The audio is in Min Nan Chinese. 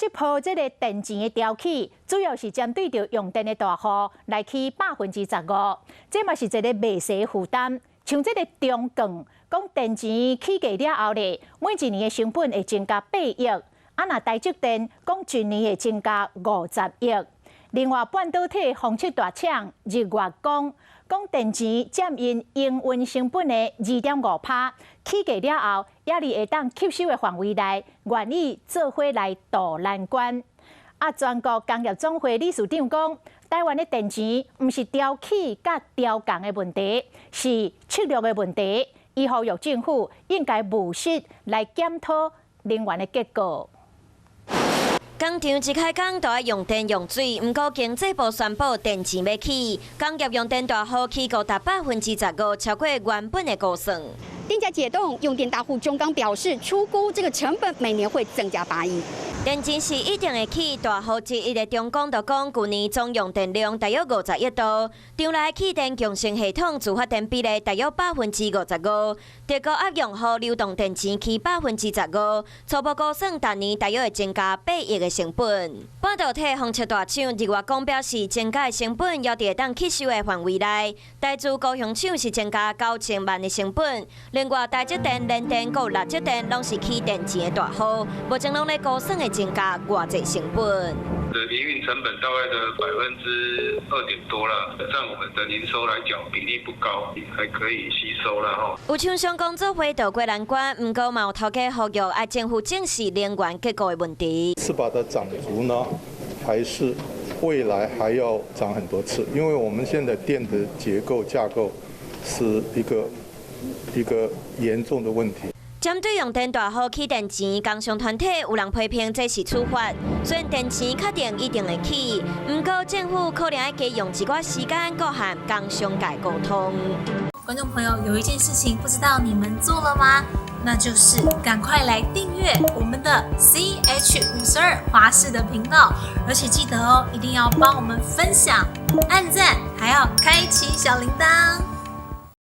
這波這个電錢的調起，主要是針對著用電的大戶來起15%，這嘛是一个袂細負擔。像這个中鋼講電錢起價了後咧，每一年的成本會增加8億，啊若台積電講一年會增加50億。另外，半導體封測大廠日月光講電錢佔𪜶營運成本的2.5趴，起價了後，猶佇會當吸收的範圍內，願意做伙來渡難關。啊，全國工業總會理事長講，台灣的電錢毋是調起佮調降的問題，是策略的問題。伊呼籲政府應該務實來檢討能源的結構。工廠一開工就愛用電用水，毋過經濟部宣布電錢欲起，工業用電大戶起高達15%，超過原本的估算。電價解凍，用電大戶中鋼表示，初估這個成本每年會增加8億。電錢是一定會起，大戶之一的中鋼就講，舊年總用電量大約50億度，場內起電共生系統自發電比例大約55%，特高壓用戶流動電錢起15%，初步估算逐年大約會增加8億的成本。半導體封測大廠日月光表示，增加的成本猶佇會當吸收的範圍內。台資高雄廠是增加9000萬的成本，另外台積電、聯電、閣力積電攏是起電錢的大戶，目前攏咧估算會增加偌濟成本。的營運成本大概的2.多%啦，佔我們的營收來講比例不高，還可以吸收啦吼。有廠商講做伙渡過難關，毋過嘛有頭家呼籲愛政府正視能源結構的問題。是把它漲足呢，還是未來還要漲很多次？因為我們現在電的結構架構是一個嚴重的問題。針對用電大戶起電錢，工商團體有人批評這是處罰。雖然電錢確定一定會起，毋過政府可能愛加用一寡時間，閣和工商界溝通。觀眾朋友，有一件事情不知道你們做了嗎？那就是趕快來訂閱我們的 CH52華視的頻道，而且記得哦，一定要幫我們分享、按讚，還要開啟小鈴鐺。